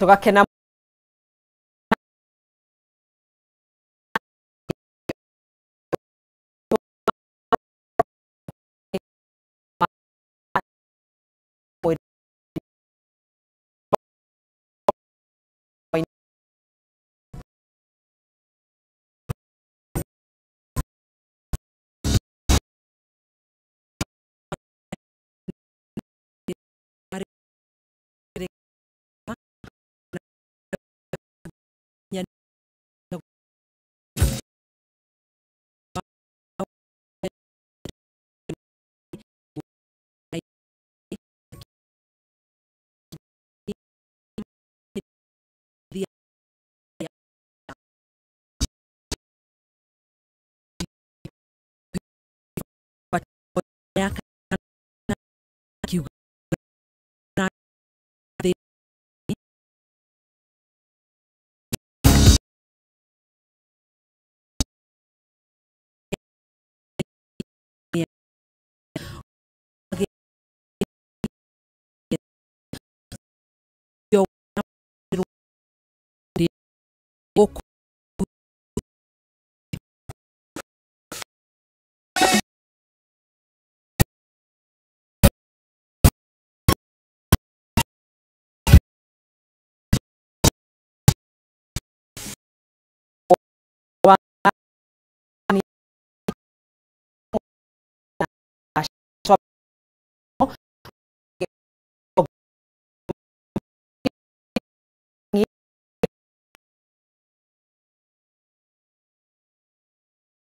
Tugakena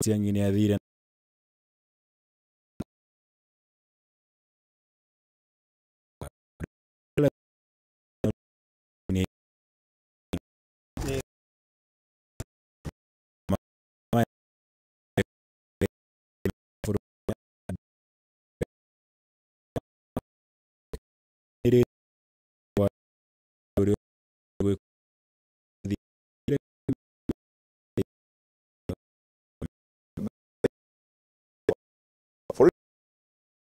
Matiang'i nĩathire For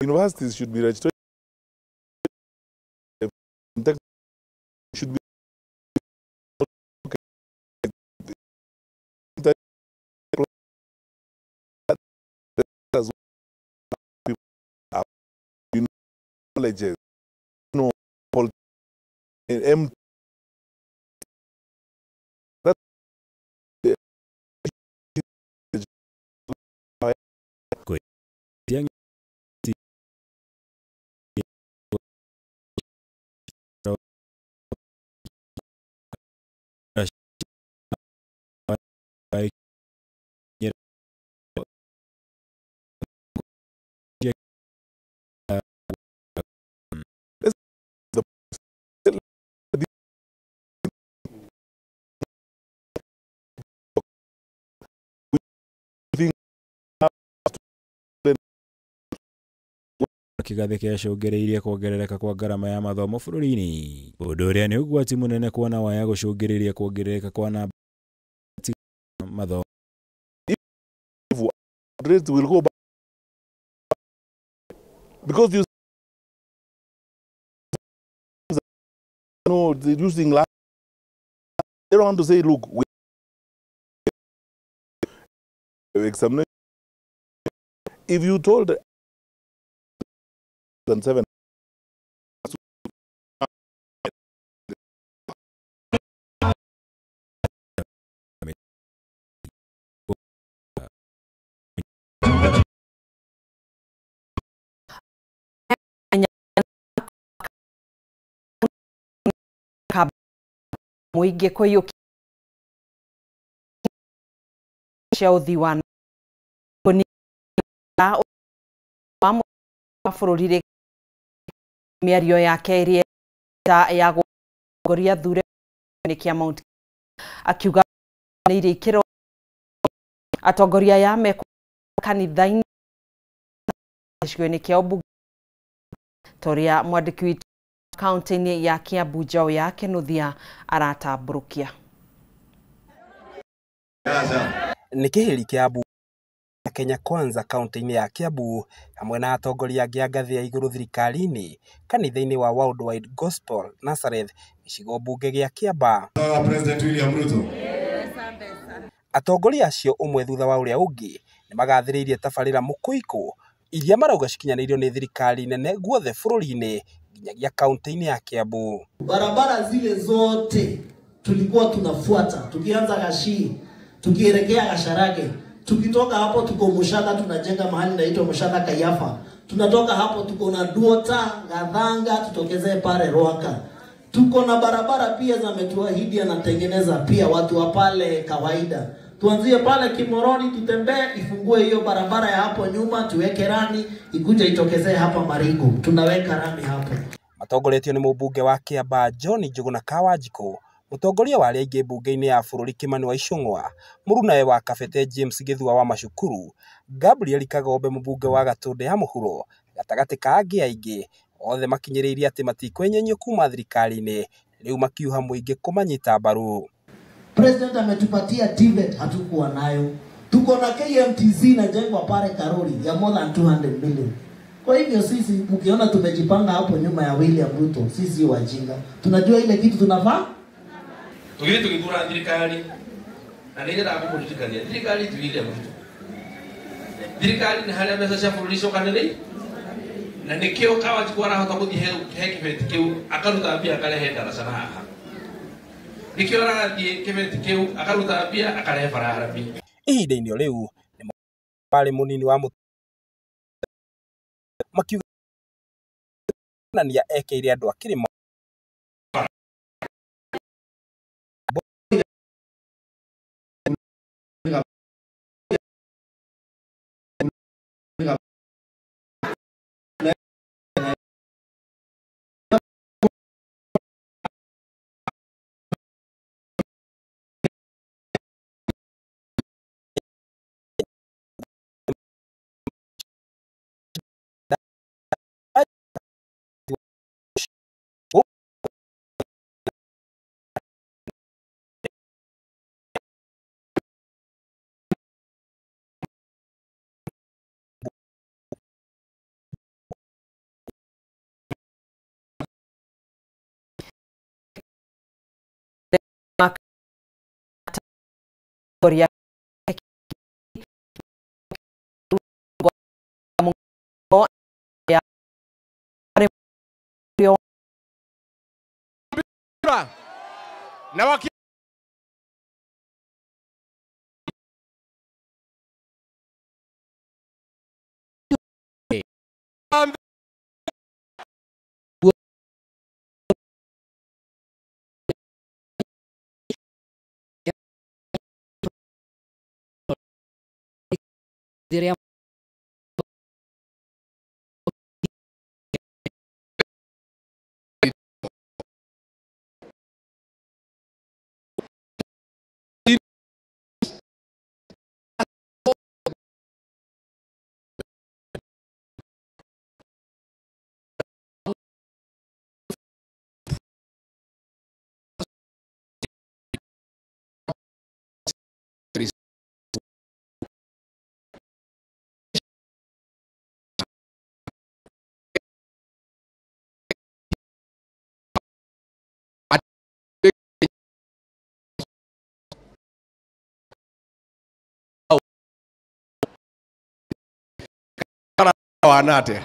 universities should be registered, should be colleges, no, M that Kĩgathĩ kĩacũngĩrĩirie kuongerereka kwa ngarama ya mathomo bũrũri-inĩ, ũndũ ũrĩa nĩ ũgwati mũnene kuona waya gũcũngĩrĩria kuongerereka kwa namba mathomo. Rates will go back because you know they're using land. They don't want to say, look, we examination. If you told than 7 Mũingĩ kũiyũkia cia ũthii wa wa bũrũri mĩario yake ĩrĩa ya gũtongoria thure kĩa Mount akiuga nĩ irĩkĩro atongoria aya me kanitha-inĩ gĩcigo-inĩ kĩa ũmbunge ta ũrĩa mwandĩki witũ kaunti-inĩ ya Kiambu Njaũ ya Kĩnuthia aratambũrũkia. Nĩ kĩhĩri kĩa Kenya Kwanza kaunti-inĩ ya Kiambu hamwe na atongoria angĩ a ngathĩ ya igũrũ thirikari-inĩ kanitha-inĩ wa Worldwide Gospel Nazareth gĩcigo mbunge gĩa Kiambaa. President William Ruto. Atongoria acio ũmwe thutha wa ũrĩa ũngĩ nĩ magathĩrĩirie tabarĩra mũkũikũ iria marauga cikinyanĩirio nĩ thirikari nene guothe bũrũri-inĩ nginyagia kaunti-inĩ ya Kiambu. Barabara zile zote tulikuwa tunafuata tukianza Gashii tukielekea Gasharage, tukitoka hapo tuko Mushaka, tunajenga mahali naitwa Mushaka Kayafa, tunatoka hapo tuko na Duota Gathanga, tutokezee pale Rwaka. Tuko na barabara pia za metuahidi anatengeneza pia watu wa pale kawaida. Tuanzie pale Kimoroni tutembee, ifungue hiyo barabara ya hapo nyuma, tuweke rami ikuje itokezee hapa Marigo, tunaweka rami hapo. Matongoretio nĩ mũmbunge wa Kiambaa John Njuguna Kawanjikũ, mũtongoria wa arĩa aingĩ mbunge-inĩ ya bũrũri Kimani wa Ichung'wa, mũrunawe wa Kabete James Gĩthua wa Macukuru, Gabriel Kagombe mũmbunge wa Gatũndũ ya Mũhuro, gatagatĩ ka angĩ aingĩ, othe makinyĩrĩirie atĩ matikwenyenyio kuma thirikari-inĩ, rĩu makiuha mũingĩ kũmanyita mbaru. President ametupatia TVET hatukuwa nayo. Tuko na KMTC inajengwa pale Karori ya more than 200 million. Kwa hivyo sisi mkiona tumejipanga hapo nyuma ya William Ruto, sisi wajinga. Tunajua ile kitu tunafaa. Tugire tugithura thirikari na nĩ ndĩrenda kũmũririkania thirikari ti William Ruto. Thirikari nĩ harĩa mbeca cia bũrũri icokanĩrĩire na nĩkĩo Kawanjikũ arahota gũthiĩ he kĩbeti kĩu akaruta mbia akarehe ndaraca na haha. Nĩkĩo arathiĩ kĩbeti kĩu akaruta mbia akarehe bara ya rami. Ihinda-inĩ o rĩu nĩ warĩ mũnini wa makiuga ekeire andũ a kĩrĩma Na waki wanate.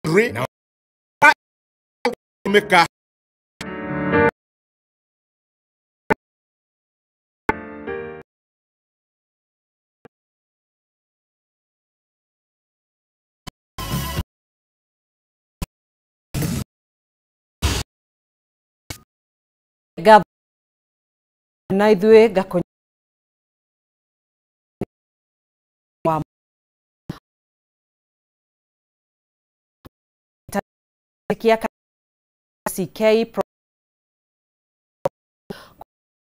Na meka na ithuĩ ngakonya wa kia CK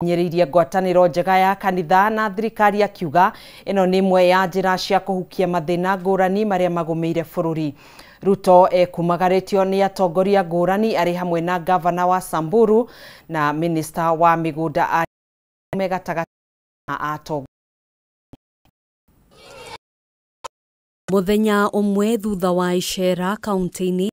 nyeririe ngwatanĩro njega ya kanitha na thirikari akiuga ĩno nĩ ĩmwe ya njĩra cia kũhukia mathĩna ngũrani marĩa magũmĩire bũrũri. Ruto ekumagarĩtio nĩ atongoria ngũrani arĩ hamwe na gavana wa Samburu na minista wa mĩgũnda me gatagatĩ na atongoria. Mũthenya ũmwe thutha wa icera kaunti-inĩ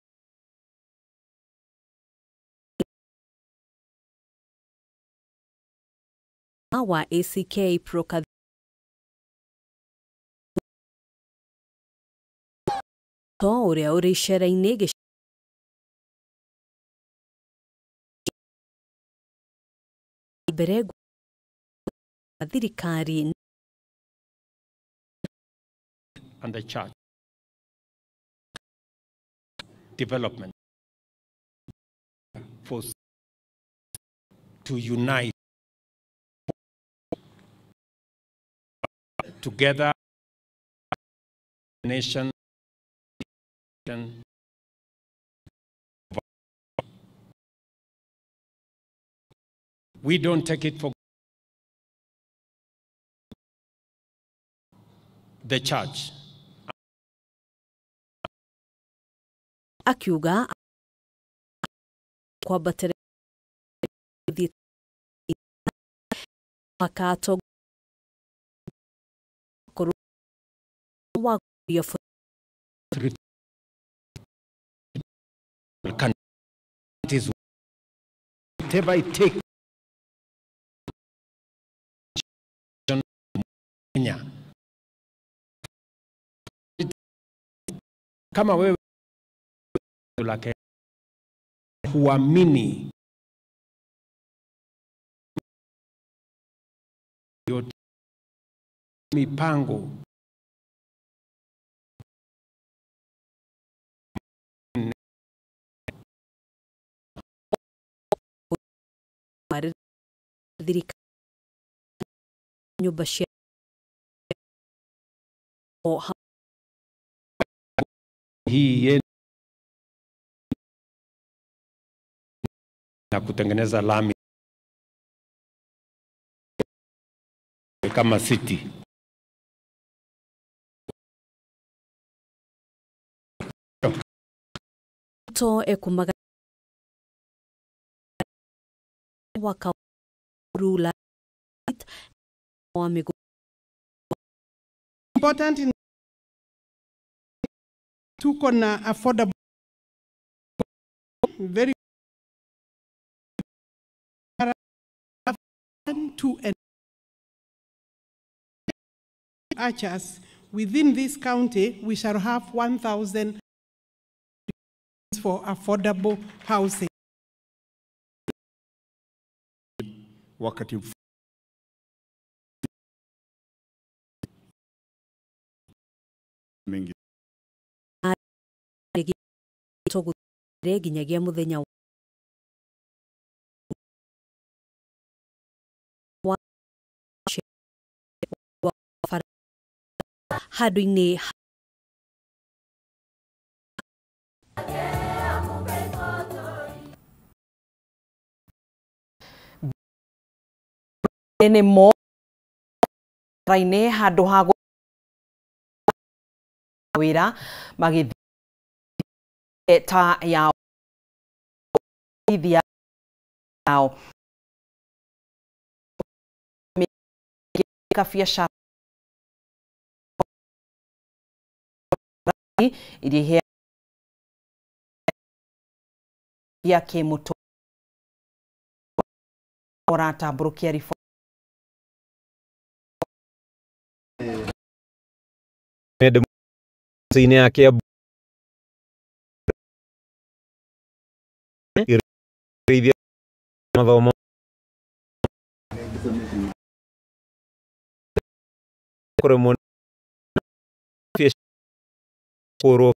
wa ACK Pro ũrĩa ũrĩ icera-inĩ mbere thirikari and the church development for to unite together nation. We don't take it for the church. Akiuga kwambatĩra makato wa countries, whatever it takes. Kenya. Kama wewe la huamini yote mipango nyũmba cia hii na kutengeneza lami kama city. To ekumaga wakarula wa migu important in tuko na affordable very 2 and archers within this county we shall have 1,000 for affordable housing. Wakati mingi nginyagia muthenya wa handũ-inĩ nĩ mo rainĩ handũ ha wĩra magĩthiĩ ta yao yao biashara iria ya kĩmũtũ ũratambũrũkia riboti inĩ ya Kiambu Mathomo kũremwo kũrwo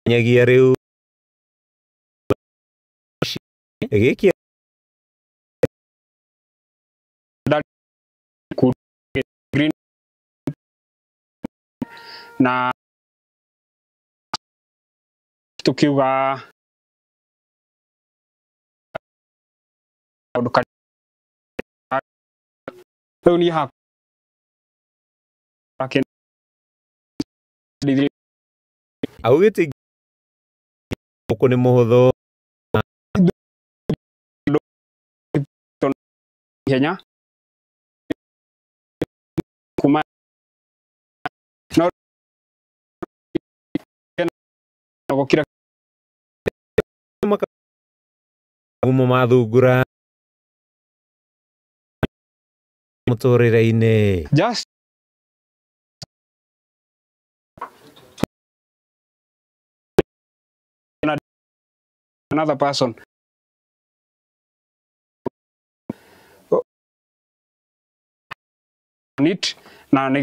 nyagia rĩu gĩkĩ green na tukiuga rĩu niĩ hakwa augĩte gũkũ nĩ mũhũthũ ihenya kuma no gũkira gumo mathungura mũtũrĩre-inĩ. Just another person it na nĩ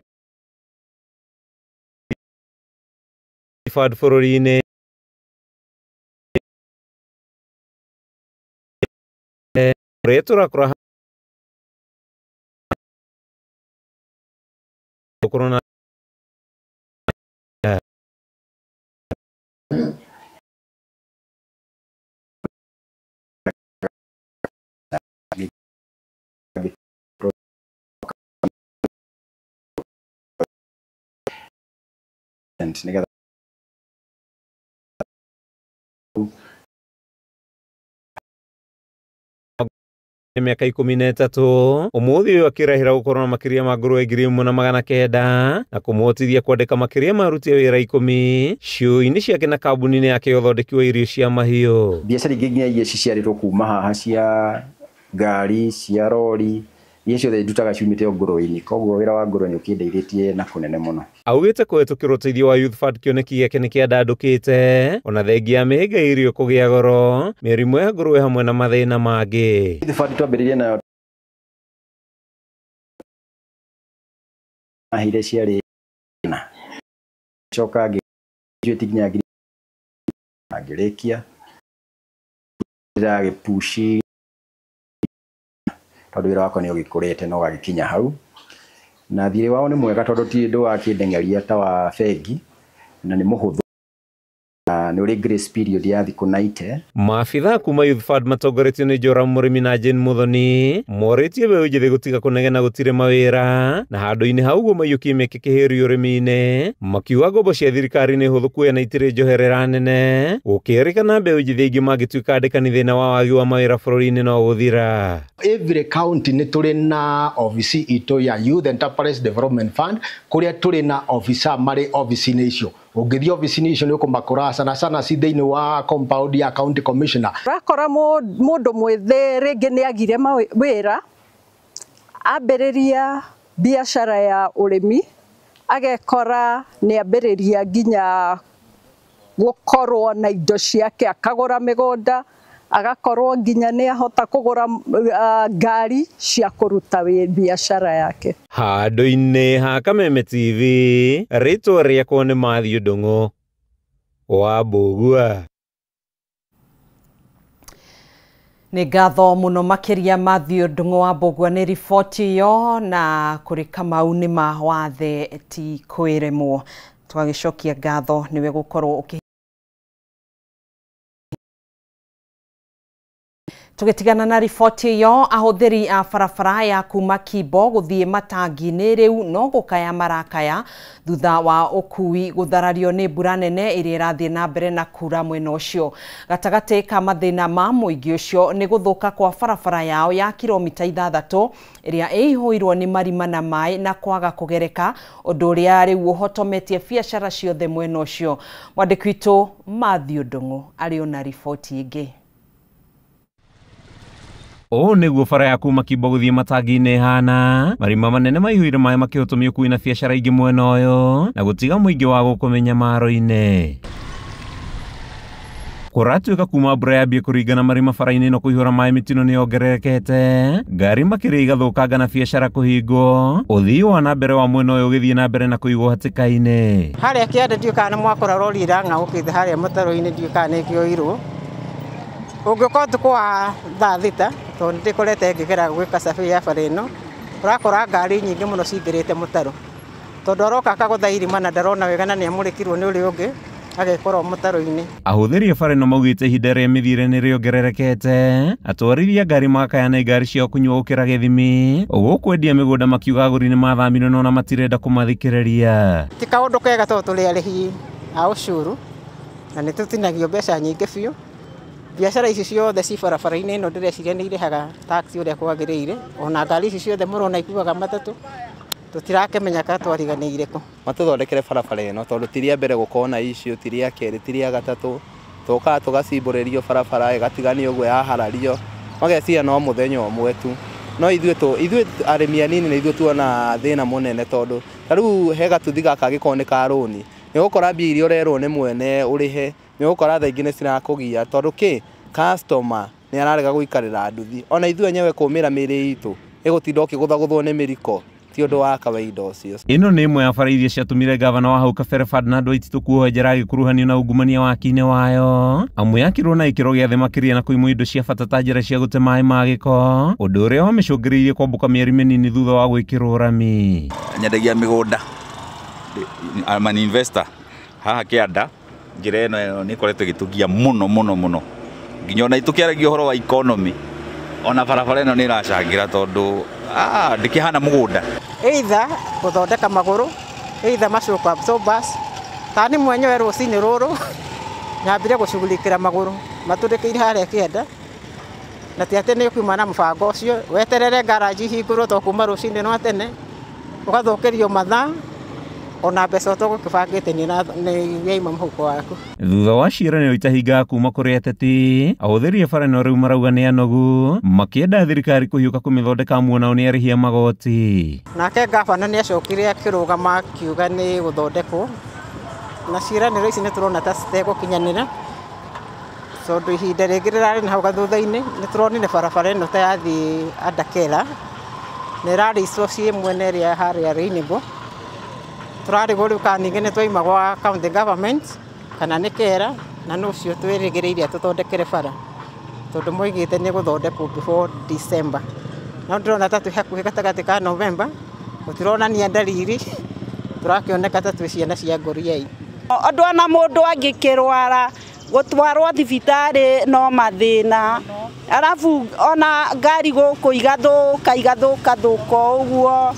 Fund bũrũri-inĩ ũrĩa tũrakora gũkorwo na nĩgetha mĩaka 13 ũmũthĩ ũyũ akĩrahĩra gũkorwo na makĩria ma ngũrwe 1900 na kũmũhotithia kwandĩka makĩria ma aruti a wĩra 10 ciũũ-inĩ ciake na kambuni-inĩ yake ya ũthondeki wa irio cia mahiũ. Biacara ingĩ nginya iria ciciarĩtwo kuma haha cia ngari cia rori iria ciothe ndutaga ciumĩte o ngũrwe-inĩ, koguo wĩra wa ngũrwe nĩ ũkĩndeithĩtie na kũnene mũno. Augĩte kũhetũkĩra ũteithio wa Youth Fund kĩoneki gĩake nĩ kĩandandũkĩte ona thengia ya mĩhĩnga ya irio kũgĩa goro, mĩrimũ ya ngũrwe hamwe na mathĩna mangĩ. Youth Fund twambĩrĩirie nayo maheire ciarĩ na coka ngĩgraduate nginya ngĩrĩkia ndĩragĩpushi tondũ wĩra wakwa nĩ ũgĩkũrĩte na ũgagĩkinya hau, na thirĩ wao nĩ mwega tondũ ti ndũgakĩndeng'eria ta wa bengi na nĩ mũhũthũ na nĩ ũrĩ grace period ya thikũ 90. Maabithaa kuma Youth Fund matongoretio nĩ Joram Mũrĩmi na Jane Muthoni morĩtie mbeũ njĩthĩ gũtiga kũnegena gũtirĩ mawĩra na handũ-inĩ ha ũguo maiyũkie mĩeke kĩhĩru ũrĩmi-inĩ, makiuga ngombo cia thirikari nĩ hũthũ kuoya na itirĩ njoherera nene, gũkĩrĩkana mbeũ njĩthĩ aingĩ mangĩtuĩka andĩkani thĩna wa wagi wa mawĩra bũrũri-inĩ no gũthira. Every county nĩ tũrĩ na ofici itũ ya Youth Enterprise Development Fund kũrĩa tũrĩ na officer marĩ ofici-inĩ icio. Ũngĩthiĩ ofici-inĩ icio nĩ ũkũmakora sana sana ci thĩinĩ wa compound ya county commissioner. Ũrakora mũndũ mwĩthĩ rĩngĩ nĩ agire wĩra, ambĩrĩria biacara ya ũrĩmi, agekora nĩ ambĩrĩria nginya gũkorwo na indo ciake, akagũra mĩgũnda, agakorwo nginya nĩ ahota kũgũra ngari cia kũruta biacara yake. Handũ-inĩ ha Kameme TV, rĩtwa rĩakwa nĩ Matthew Ndung'u wa Mbũgua. Nĩ ngatho mũno makĩria Matthew Ndung'u wa Mbũgua nĩ riboti ĩyo, na kũrĩ Kamau nĩ ma wathe ti kwĩremwo. Twagĩcokia ngatho nĩwe gũkorwo ũkĩ Tũgĩtigana na riboti ĩyo, ahũthĩri a barabara ya kuma Kimbo gũthiĩ Matangi-inĩ rĩu no gũkaya marakaya thutha wa ũkui gũtharario nĩ mbura nene ĩrĩa ĩrathiĩ na mbere na kura mwena ũcio. Gatagatĩ ka mathĩna ma mũingĩ ũcio nĩ gũthũka kwa barabara yao ya kilomita 6 ĩrĩa ĩihũirwo nĩ marima na maĩ na kwaga kũgereka, ũndũ ũrĩa rĩu ũhotometie biacara ciothe mwena ũcio. Mwandĩki witũ Matthew Ndung'u arĩ ona riboti ĩngĩ. Ũũ nĩguo bara ya kuma Kimbo gũthiĩ Matangi-inĩ ĩhana, marima manene maihũire maĩ makĩhotomia ũkui na biacara ingĩ mwena ũyũ na gũtiga mũingĩ wa gũkũ mĩnyamaro-inĩ. Kũratuĩka kuma mbura yambie kũringana marima bara-inĩ ĩno kũihũra maĩ mĩtino nĩ yongererekete, ngari makĩria igathũkanga na biacara kũhingwo, ũthii wa na mbere wa mwena ũyũ ũgĩthiĩ na mbere na kũigwo hatĩka-inĩ. Harĩa kĩanda ndiũĩ kana nĩ mwakora rori ĩrang'aũkĩte harĩa mũtaro-inĩ, ndiũĩ kana nĩ ĩkĩoirwo. Ũngĩũka ũtukũ wa thaa 6 tondũ nĩ ndĩkorete ngĩgera gwĩka survey ya bara ĩno, ũrakora ngari nyingĩ mũno cingĩrĩte mũtaro, tondũ aroka akagũtha irima na ndarona wega na nĩ amũrĩkirwo nĩ ũrĩa ũngĩ agekora mũtaro-inĩ. Ahũthĩri a bara ĩno maugĩte ihinda rĩa mĩthiĩre nĩ rĩongererekete, atwarithia ngari makayana ngari ciao kũnyua gũkĩra gĩthimi, gũkwendia mĩgũnda makiuga agũri nĩ mathamire no ona matirenda kũmathikĩrĩria. Ti kaũndũ kega tondũ tũrĩ arĩhi a ũcũrũ na nĩ tũtinagio mbeca nyingĩ biũ. Biacara ici ciothe ci barabara-inĩ ĩno ndĩreciria nĩ irĩhaga tax ũrĩa kwagĩrĩire, ona ngari ici ciothe mũrona ikuaga matatũ tũtirakĩmenya kana twariganĩire kũ. Matũthondekere barabara ĩno tondũ ti rĩa mbere gũkorwo na issue, ti rĩa kerĩ, ti rĩa gatatũ. Tũkaga tũgacimbũrĩrio barabara ĩgatiganio ũguo yaharario, mageciria no mũthenya ũmwe tu. No ithuĩ arĩmi anini nĩ ithuĩ tuona thĩna mũnene tondũ ta rĩu he gatuthi gaka angĩkorwo nĩ ka rũni, nĩ ũgũkora mbia iria ũrerwo nĩ mwene ũrĩhe, nĩ ũgũkora thaa ingĩ nĩ cirakũgia tondũ kĩ customer nĩ ararega gũikarĩra nduthi. Ona ithuĩ enyewe kũmĩra mĩĩrĩ itũ ĩgũtinda ũkĩgũthagũthwo nĩ mĩriko, ti ũndũ wa kawaida ũcio. Ĩno nĩ ĩmwe ya bara iria ciatũmire gavana wa hau kabere Ferdinand Waititu kuohwo njera agĩkuruhanio na ungumania waki-inĩ wayo, amu yakirwo na ikĩro gĩa thĩ makĩria na kũimwo indo cia bata ta njĩra cia gũte maĩ ma gĩko, ũndũ ũrĩa wamĩcũngĩrĩirie kwambũka mĩeri mĩnini thutha wa gwĩkĩrwo rami. Nyendagia mĩgũnda, I'm an investor haha kĩanda, njĩra ĩno nĩ ĩkoretwo ĩgĩtũgia mũno mũno mũno, nginya ona tũkĩaragia ũhoro wa economy, ona barabara ĩno nĩ ĩracangĩra tondũ ndĩkĩhana mũgũnda. Either gũthondeka magũrũ, either macoka absorbers, ta nĩ mwenyewe rũcinĩ rũrũ nyambire gũcugurikĩra magũrũ matũrĩkĩire harĩa kĩanda, na ti atĩ nĩ ũkiuma na mũbango ũcio weterere ngaraji ihingũrwo to kuma rũcinĩ rwa tene ũgathũkĩrio mathaa ona mbeca ũtagũkĩbangĩte nĩ yaima mũhuko waku. Thutha wa ciĩranĩro itahingaga kuma kũrĩ ateti, ahũthĩri a bara ĩno rĩu marauga nĩ anogu, makĩenda thirikari kũhiũka kũmĩthondeka amu onao nĩ arĩhi a magoti. Nake gavana nĩ acokire akĩrũgama akiuga nĩ gũthondekwo, na ciĩranĩro ici nĩ tũrona ta citegũkinyanĩra tondũ ihinda rĩngĩ rĩrarĩ na hau gathutha-inĩ nĩ tũronire barabara ĩno ta yathiĩ Andakera na ĩrarĩcwo ciĩ mwena ĩrĩa harĩa Rainbow. Tũrarigwo rĩu kana ningĩ nĩ twaima gwa county government kana nĩ kera, na nũ ũcio twĩrĩgĩrĩire tũthondekere bara tondũ moigĩte nĩ gũthondekwo before December, no ndĩrona ta twĩ hakuhĩ gatagatĩ ka November, gũtironania ndariri, tũrakĩoneka ta twĩ ciana cia ngũriai. Ũndũ ona mũndũ angĩkĩrwara gũtwarwo thibitarĩ no mathĩna, arabu ona ngari gũkũ igathũka igathũkathũka ũguo,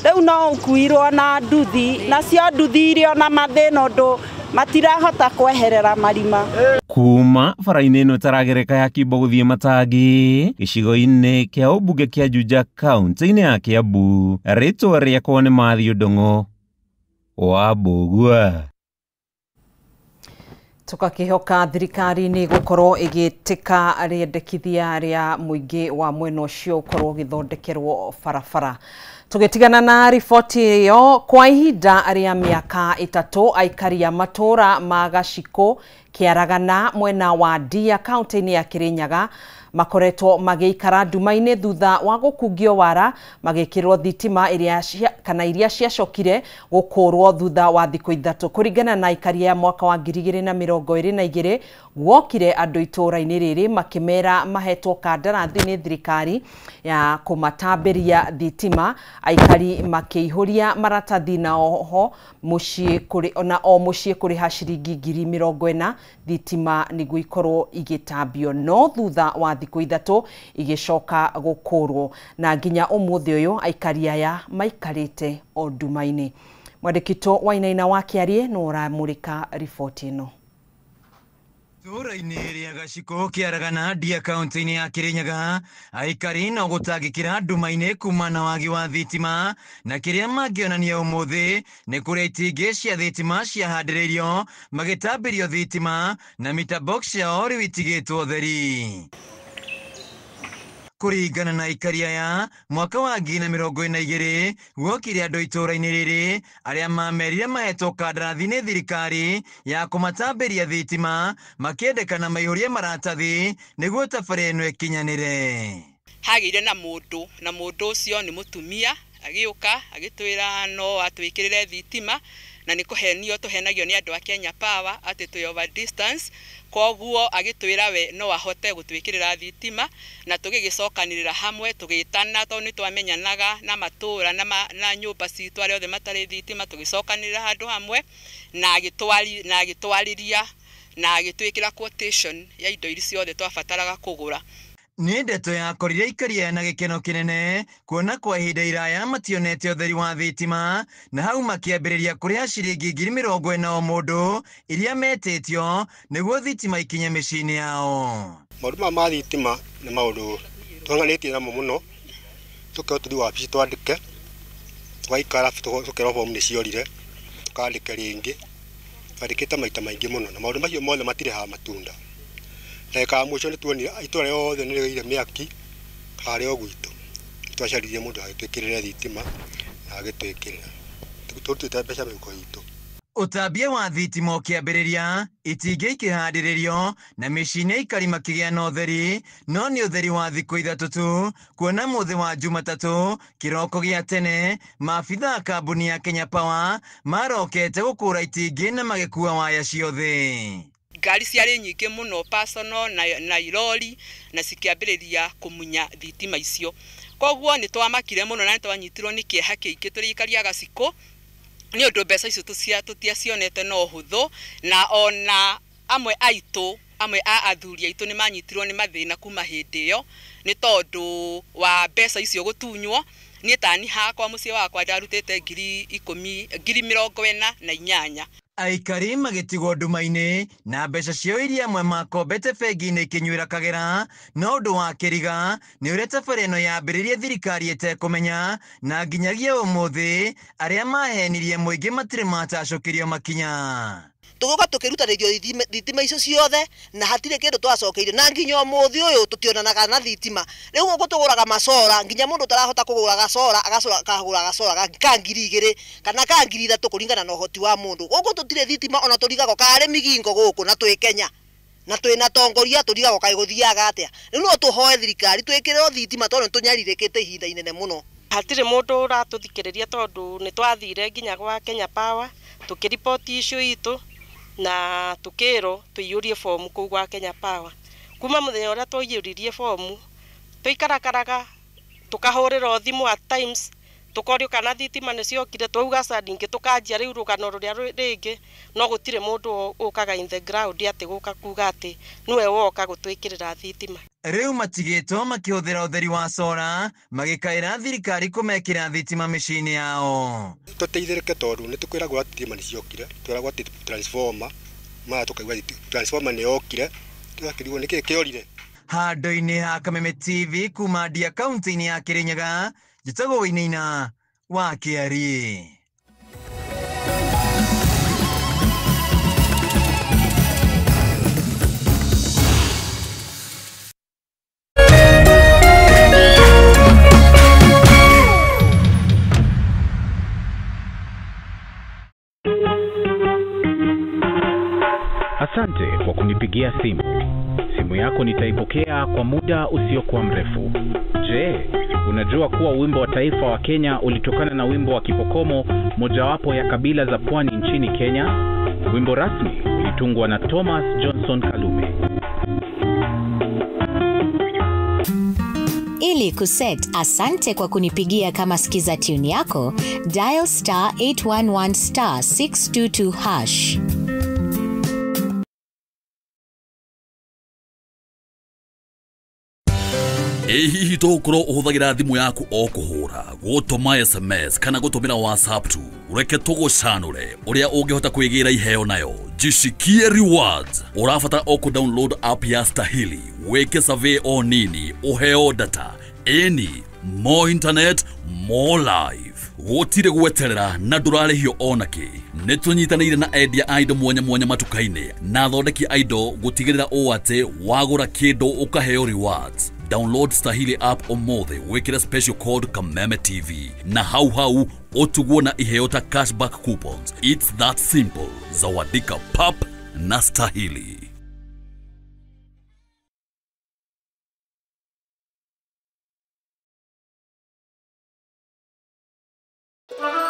rĩu no ũkuirwo na nduthi, nacio nduthi irĩ ona mathĩna ũndũ matirahota kweherera marima. Kuma bara-inĩ ĩno ĩtaragereka ya Kimbo gũthiĩ Matangi, gĩcigo-inĩ kĩa ũmbunge kĩa Juja kaunti-inĩ ya Kiambu, rĩtwa rĩakwa nĩ Matthew Ndung'u wa Mbũgua. Tukakihoka thirikari nĩ gũkorwo ĩgĩtĩka rĩendekithia rĩa mũingĩ wa mwena ũcio ũkorwo ũgĩthondekerwo barabara. Tũgĩtigana na riboti ĩyo, kwa ihinda rĩa mĩaka 3 aikari a matũra ma Gacikũ Kĩaragana mwena wa Ndia kaunti-inĩ ya Kĩrĩnyaga makoretwo magĩikara nduma-inĩ thutha wa gũkungio wara magĩkĩrwo thitima kana iria ciacokire gũkũrwo thutha wa thikũ 3. Kũringana na aikari a mwaka wa 2022 guokire andũ itũũra-inĩ rĩrĩ makĩmera mahetwo kandarathi nĩ thirikari ya kũmatambĩria thitima, aikari makĩihũria maratathi na oho mũciĩ kũrĩ na o mũciĩ kũrĩha ciringi 40,000 thitima nĩguo ikorwo igĩtambio, no thutha wa thikũ 3 igĩcoka gũkũrwo na nginya ũmũthĩ ũyũ aikari aya maikarĩte o nduma-inĩ. Mwandĩki Wainaina wa Kĩarie nĩ ũramũrĩka riboti ĩno. Itũũra-inĩ rĩa Gacikũ Kĩaragana Ndia kaunti-inĩ ya Kĩrĩnyaga, aikari no gũtangĩkĩra nduma-inĩ kuma na wagi wa thitima, na kĩrĩa mangĩonania ũmũthĩ nĩ kũrĩa itingĩ cia thitima ciahandĩrĩirio magĩtambĩrio thitima na mita box ciao rĩu itigĩtwo theri. Kũringana na aikari aya, mwaka wa 2022 guokire andũ itũũra-inĩ rĩrĩ arĩa mamerire mahetwo kandarathi nĩ thirikari ya kũmatambĩria thitima, makĩendekana maihũrie maratathi nĩguo tabarĩra ĩno ĩkinyanĩre. Hagĩire na mũndũ, na mũndũ ũcio nĩ mũtumia, agĩũka agĩtwĩra no atwĩkĩrĩre thitima, na nĩ kũhenio tũhenagio nĩ andũ a Kenya Power atĩ twĩ over distance, koguo agĩtwĩra we no ahote gũtwĩkĩrĩra thitima, na tũgĩgĩcokanĩrĩra hamwe tũgĩtana, tondũ nĩ twamenyanaga na matũũra na nyũmba citũ arĩa othe matarĩ thitima, tũgĩcokanĩrĩra handũ hamwe na agĩtwarĩria na agĩtwĩkĩra quotation ya indo iria ciothe twabataraga kũgũra. Nĩ ndeto yakorire aikari aya na gĩkeno kĩnene kuona kwa ihinda iraya mationete ũtheri wa thitima, na hau makĩambĩrĩria kũrĩha ciringi 40,000 o mũndũ iria metĩtio nĩguo thitima ikinye mĩciĩ-inĩ yao. Maũndũ maya ma thitima nĩ maũndũ tũhanganĩtie namo mũno, tũkerwo tũthiĩ wabici twandĩke, tũgaikara tũkerwo bomu nĩ ciorire, tũkandĩke rĩngĩ, twandĩkĩte maita maingĩ mũno, na maũndũ macio mothe matirĩhaga matunda. Ndagĩka ya mũico nĩ tuonire itũũra rĩothe nĩ rĩgĩire mĩaki harĩa o gwitũ, twacaririe mũndũ agĩtwĩkĩrĩra thitima na agĩtwĩkĩrĩra, tũrutĩte mbeca mĩhuko itũ. Ũtambia wa thitima ũkĩambĩrĩria, itingĩ ikĩhandĩrĩrio na mĩciĩ-inĩ aikari makĩgĩa na ũtheri, no nĩ ũtheri wa thikũ 3 tu, kuona mũthĩ wa Jumatatũ kĩroko gĩa tene maabitha a kambuni ya Kenya Power marokete gũkũra itingĩ na magĩkua waya ciothe. Ngari ciarĩ nyingĩ mũno personal na irori, na cikĩambĩrĩria kũmunya thitima icio, koguo nĩ twamakire mũno na nĩ twanyitirwo nĩ kĩeha kĩingĩ tũrĩ aikari a Gacikũ, nĩ ũndũ mbeca icio tũtiacionete no hũthũ, na ona amwe aitũ, amwe a athuri aitũ nĩ manyitirwo nĩ mathĩna kuma hĩndĩ ĩyo nĩ tondũ wa mbeca icio gũtunywo. Niĩ tani hakwa mũciĩ wakwa ndarutĩte 48,000. Aikari magĩtigwo nduma-inĩ na mbeca ciao iria amwe makombete bengi-inĩ ikĩnyuĩra kagera, no ũndũ wa kĩriga nĩ ũrĩa tabarĩra ĩno yambĩrĩrie thirikari ĩtekũmenya, na nginyagia ũmũthĩ arĩa mahenirie mũingĩ matirĩ matacũkĩrio makinya. Tũgũka tũkĩrutanĩrio thitima icio ciothe na hatirĩ kĩndũ twacokeirio, na nginya ũmũthĩ ũyũ tũtionanaga na thitima. Rĩu gũkũ tũgũraga macora, nginya mũndũ ũtarahota kũgũra gacora akagũra gacora ka 2,000 kana ka 3,000 kũringana na ũhoti wa mũndũ. Gũkũ tũtirĩ thitima ona tũrigagwo karĩ migingo gũkũ, na twĩ Kenya na twĩna tongoria tũrigagwo kaĩ gũthiaga atĩa. Rĩu no tũhoe thirikari twĩkĩrĩrwo thitima tondũ nĩtũnyarirĩkĩte ihinda inene mũno. Hatirĩ mũndũ ũratũthikĩrĩria tondũ nĩ twathire nginya gwa Kenya Power tũkĩriboti issue itũ na tukĩrwo tũiyũrie fomu kũu gwa Kenya Power. Kuma mũthenya ũrĩa twaiyũririe fomu tũikarakaraga tũkahũrĩrwo thimũ at times tũkorio kana thitima nĩ ciokire, twauga ca ningĩ tũkanjia rĩu rũgano rũrĩa rĩngĩ, no gũtirĩ mũndũ ũkaga in the ground atĩ gũka kuga atĩ nĩwe woka gũtwĩkĩrĩra thitima. Rĩu matigĩtwo makĩhũthĩra ũtheri wa cora magĩkaĩra thirikari kũmekĩra thitima mĩciĩ-inĩ yao. Tũteithĩrĩke tondũ nĩ tũkwĩragwo atĩ thitima nĩ ciokire, twĩragwo atĩ transformer maya tũkaigua transformer nĩ yokire, tũgakĩrigwo nĩkĩĩ kĩorire. Handũ-inĩ ha Kameme TV kuma Ndia kaunti-inĩ ya Kĩrĩnyaga, njĩtagwo Wainaina wa Kĩariĩ. Asante kwa kunipigia simu. Simu yako nitaipokea kwa muda usiokuwa mrefu. Je, unajua kuwa wimbo wa taifa wa Kenya ulitokana na wimbo wa Kipokomo, mojawapo ya kabila za pwani nchini Kenya? Wimbo rasmi ulitungwa na Thomas Johnson Kalume. Ili kuset asante kwa kunipigia kama skiza tune yako, dial star 811 star 622 hash. Ĩ hihi tũgũkorwo ũhũthagĩra thimũ yaku o kũhũra, gũtũma SMS kana gũtũmĩra WhatsApp tu? Reke tũgũcanũre ũrĩa ũngĩhota kwĩgĩra iheo nayo. Jishikie rewards. Ũrabatara o kũ-download app ya Stahili, wĩke survey o nini, ũheo data. Ĩni, more internet, more life. Gũtirĩ gweterera na ndũrarĩhio ona kĩ. Nĩ tũnyitanĩire na endia a indo mwanya mwanya matuka-inĩ na athondeki a indo gũtigĩrĩra ũũ atĩ wagũra kĩndũ ũkaheo rewards. Download Stahili app ũmũthĩ wĩkĩre special code Kameme TV na hau hau ũtugwo na iheo ta cashback coupons. It's that simple. Zawadika pap na Stahili.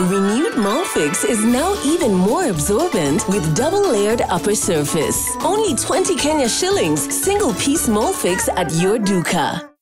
Renewed Molfix is now even more absorbent with double-layered upper surface. Only 20 Kenya shillings, single piece Molfix at your duka.